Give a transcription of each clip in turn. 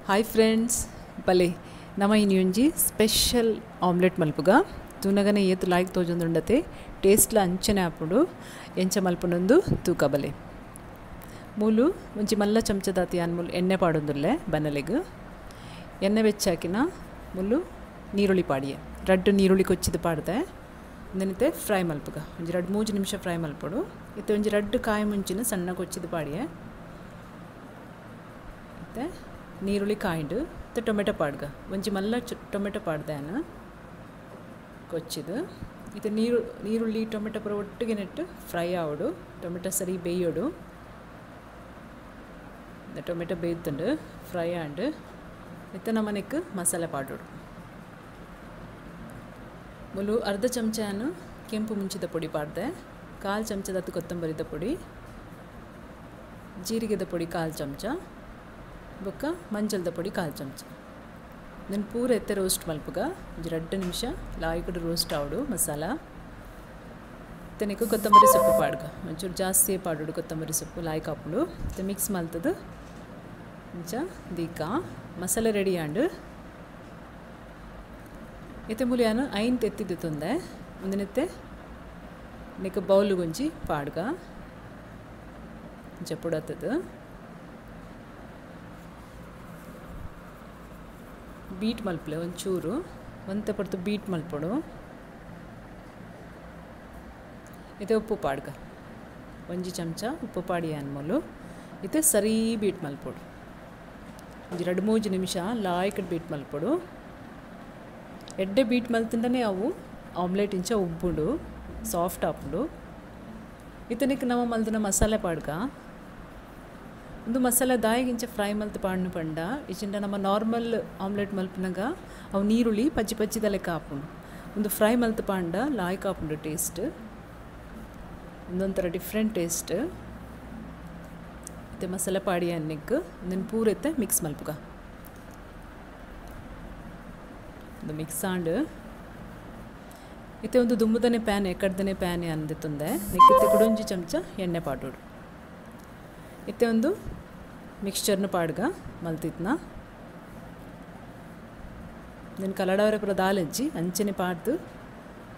Hi friends, ಬಲೆ ನಮ್ಮ ಇನ್ನೊಂಜಿ special omelette ಮಲ್ಪುಗ ತೂನಗನೆ ಏತ್ ಲಾಯ್ಕ್ ತೋಜೊಂದುಂಡತೆ ಟೇಸ್ಟ್ಲ ಅಂಚನೆ ಆಪುಂಡು ಎಂಚ ಮಲ್ಪುನೊಂದು ತೂಕ ಬಲೆ ಮೂಲು ಒಂಜಿ ಮಲ್ಲ ಚಮಚದಾತಿ ಅನ್ಮೂಲು ಎಣ್ಣೆ ಪಾಡೊಂದುಲ್ಲೆ ಬನಲೆಗ್ ಎಣ್ಣೆ ಬೆಚ್ಚಾಕಿನ ಮುಲ್ಲು ನೀರುಳ್ಳಿ ಪಾಡಿಯೆ ರಡ್ಡು ನೀರುಳ್ಳಿ ಕೊಚ್ಚಿದ ಪಾಡ್ದೆ ನೆನತೆ ಫ್ರೈ ಮಲ್ಪುಗ ಒಂಜಿ ರಡ್ಡು ಮೂಜಿ ನಿಮಿಷ ಫ್ರೈ ಮಲ್ಪೊಡು ಇತ್ತೆ ಒಂಜಿ ರಡ್ಡು ಕಾಯಿ ಮುಂಚಿನ ಸಣ್ಣ ಕೊಚ್ಚಿದ ಪಾಡಿಯೆ ಇತ್ತೆ ನೀರುಳ್ಳಿ ಕಾಯಿಂಡು ಇತ್ತೆ ಟೊಮೆಟೊ ಪಾಡ್ಗ ಒಂಜಿ ಮಲ್ಲ ಟೊಮೆಟೊ ಪಾಡ್ದೆ ಕೊಚ್ಚಿದು ಇತ್ತೆ ನೀರುಳ್ಳಿ ಟೊಮೆಟೊ ಪೂರ ಒಟ್ಟಿಗೆ ನೆಟ್ಟು ಫ್ರೈ ಆವಡು ಟೊಮೆಟೊ ಸರಿ ಬೇಯೋಡು ಟೊಮೆಟೊ ಬೇಯ್ತುಂಡು ಫ್ರೈ ಆಂಡು ಇತ್ತೆ ನಮ್ಮನೆಕ್ ಮಸಾಲೆ ಪಾಡೋಡು ಮುಲು ಅರ್ಧ ಚಮಚನು ಕೆಂಪು ಮುಂಚಿದ ಪೊಡಿ ಪಾಡ್ದೆ ಕಾಲು ಚಮಚದತ್ತು ಕೊತ್ತಂಬರಿದ ಪೊಡಿ ಜೀರಿಗೆದ ಪೊಡಿ ಕಾಲು ಚಮಚ ಬೊಕ್ಕ ಮಂಜಲ್ದ ಪೊಡಿ ಕಾಲು ಚಮಚ ನಾನು ಪೂರ ಎತ್ತೆ ರೋಸ್ಟ್ ಮಲ್ಪುಗ ಒಂಜಿ ರಡ್ಡು ನಿಮಿಷ ಲಾಯ್ಕಡು ರೋಸ್ಟ್ ಆವಡು ಮಸಾಲ ಇತ್ತನೆಕ್ಕು ಕೊತ್ತಂಬರಿ ಸೊಪ್ಪು ಪಾಡ್ಗ ಒಂಚೂರು ಜಾಸ್ತಿ ಪಾಡೋಡು ಕೊತ್ತಂಬರಿ ಸೊಪ್ಪು ಲಾಯ್ಕ್ ಆಪುಂಡು ಇತ್ತೆ ಮಿಕ್ಸ್ ಮಲ್ತದು ಇಂಚ ದೀಕ ಮಸಾಲೆ ರೆಡಿ ಆಂಡು ಇತ್ತೆ ಮೂಲಿಯಾನು ಐನ್ ತೆತ್ತಿದ್ದು ತೊಂದೆ ಒಂದಿನತ್ತೆ ನೆಕ್ ಬೌಲುಗೊಂಜಿ ಪಾಡ್ಗ ಇಂಚ ಪುಡತ್ತದು ಬೀಟ್ ಮಲ್ಪಲೆ ಒಂಚೂರು ಒಂತೆ ಪೊರ್ತು ಬೀಟ್ ಮಲ್ಪೊಡು ಇತ್ತೆ ಉಪ್ಪು ಪಾಡ್ಗ ಒಂಜಿ ಚಮಚ ಉಪ್ಪು ಪಾಡಿ ಅನ್ಮೋಲು ಇತ್ತೆ ಸರಿ ಬೀಟ್ ಮಲ್ಪೊಡು ಒಂಜಿ ರಡ್ಡು ಮೂಜಿ ನಿಮಿಷ ಲಾಯ್ಕಡ್ ಬೀಟ್ ಮಲ್ಪೊಡು ಎಡ್ಡೆ ಬೀಟ್ ಮಲ್ತಂಡನೆ ಅವು ಆಮ್ಲೆಟ್ ಇಂಚ ಉಬ್ಬುಂಡು ಸಾಫ್ಟ್ ಆಪುಂಡು ಇತ್ತನಿಕ್ ನಮ್ಮ ಮಲ್ದಿನ ಮಸಾಲೆ ಪಾಡ್ಗ ಒಂದು ಮಸಾಲೆ ದಾಯಿಗಿಂಚ ಫ್ರೈ ಮಲ್ತು ಪಾಡ್ನು ಪಂಡ ಇಚಿಂಡ ನಮ್ಮ ನಾರ್ಮಲ್ ಆಮ್ಲೆಟ್ ಮಲ್ಪನಗ ಅವು ನೀರುಳ್ಳಿ ಪಚ್ಚಿ ಪಚ್ಚಿದ ಲೆಕ್ಕ ಆಪುಂಡು ಒಂದು ಫ್ರೈ ಮಲ್ತು ಪಾಂಡ ಲಾಯ್ಕ್ ಆಪುಂಡು ಟೇಸ್ಟ್ ಒಂದೊಂಥರ ಡಿಫ್ರೆಂಟ್ ಟೇಸ್ಟ್ ಇತ್ತೆ ಮಸಾಲೆ ಪಾಡಿ ಅನ್ನಿಕ್ ಒಂದನ್ನು ಪೂರ ಇತ್ತೆ ಮಿಕ್ಸ್ ಮಲ್ಪುಗ ಒಂದು ಮಿಕ್ಸ್ ಆಂಡು ಇತ್ತೆ ಒಂದು ದುಂಬುದನೆ ಪ್ಯಾನ್ ಎಕ್ಕಡ್ದನೆ ಪ್ಯಾನ್ ಅಂದಿತ್ತುಂದೆ ನಿಕ್ಕಿತ್ತೆ ಕುಡೊಂಜಿ ಚಮಚ ಎಣ್ಣೆ ಪಾಡೋಡು ಇತ್ತೆ ಒಂದು ಮಿಕ್ಸ್ಚರ್ನ ಪಾಡ್ಗ ಮಲ್ತಿತ್ನ నేను ಕಲಡವರೆ ಪೂರ ದಾಲಜ್ಜಿ ಅಂಚನೆ ಪಾಡ್ದು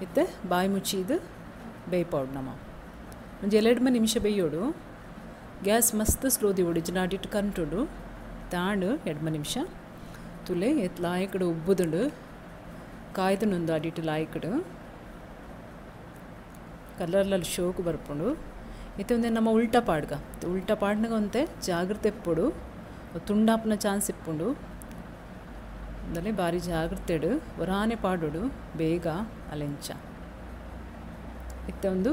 ಇತ್ತೆ ಬಾಯಿ ಮುಚ್ಚಿದು ಬೇಯ್ಪಾಡು ನಮ್ಮ ಒಂಜಿ ಎಲೆಡ್ಮ ನಿಮಿಷ ಬೇಯೋಡು ಗ್ಯಾಸ್ ಮಸ್ತ್ ಸ್ಲೋ ದಿವೋಡು ಇಜ್ಜಿ ನಾಡಿಟ್ಟು ಕಂಟುಂಡು ತಾಂಡು ಎಡ್ಮ ನಿಮಿಷ ತುಲೆ ಎತ್ ಲಾಯಕಡು ಉಬ್ಬುದುಂಡು ಕಾಯ್ದುಂಡು ಅಡಿಟ್ಟು ಲಾಯಕಡು ಕಲರ್ಲಲ್ಲಿ ಶೋಕು ಬರ್ಪುಂಡು ಇತ್ತೆ ಒಂದೇ ನಮ್ಮ ಉಲ್ಟಾ ಪಾಡ್ಗ ಉಲ್ಟಾ ಪಾಡ್ನಗ ಒಂತೆ ಜಾಗ್ರತೆ ಇಪ್ಪೊಡು ತುಂಡಾಪನ ಚಾನ್ಸ್ ಇಪ್ಪುಂಡು ಅಂದರೆ ಭಾರಿ ಜಾಗ್ರತೆ ಇಡು ಹೊರಾನೆ ಪಾಡೋಡು ಬೇಗ ಅಲೆಂಚ ಇತ್ತೆ ಒಂದು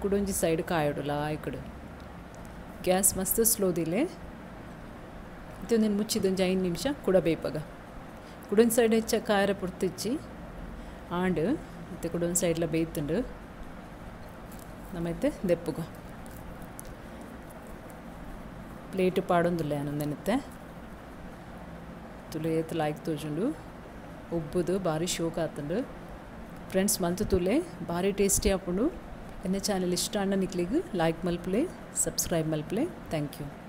ಕುಡೊಂಜಿ ಸೈಡ್ ಕಾಯೋಡು ಲಾಯ್ಕಡು ಗ್ಯಾಸ್ ಮಸ್ತ್ ಸ್ಲೋದಿಲೆ ಇತ್ತೆ ಒಂದೇನು ಮುಚ್ಚಿದೊಂಜಿ 5 ನಿಮಿಷ ಕುಡ ಬೇಯ್ಪಗ ಕುಡೊಂಜಿ ಸೈಡ್ ಹೆಚ್ಚ ಕಾಯರ ಪುರ್ತಿಚ್ಚಿ ಆಂಡು ಇತ್ತೆ ಕುಡೊಂಜಿ ಸೈಡ್ಲ ಬೇಯ್ತುಂಡು ನಮ್ಮೈತೆ ದೆಪ್ಪುಗ ಪ್ಲೇಟ್ ಪಾಡೊಂದುಲ್ಲೆ ಅನ್ನೊಂದೆನತ್ತೆ ತುಲೆ ಏತ್ ಲಾಯ್ಕ್ ತೋಜುಂಡು ಉಬ್ಬುದು ಭಾರಿ ಶೋಕ್ ಆತುಂಡು ಫ್ರೆಂಡ್ಸ್ ಮಂತು ತುಲೆ ಭಾರಿ ಟೇಸ್ಟಿ ಆಪುಂಡು ಎನ್ನ ಚಾನಲ್ ಇಷ್ಟ ಅಣ್ಣ ನಿಕ್ಲಿಗ್ ಲೈಕ್ ಮಲ್ಪಲೆ ಸಬ್ಸ್ಕ್ರೈಬ್ ಮಲ್ಪಲೆ thank you.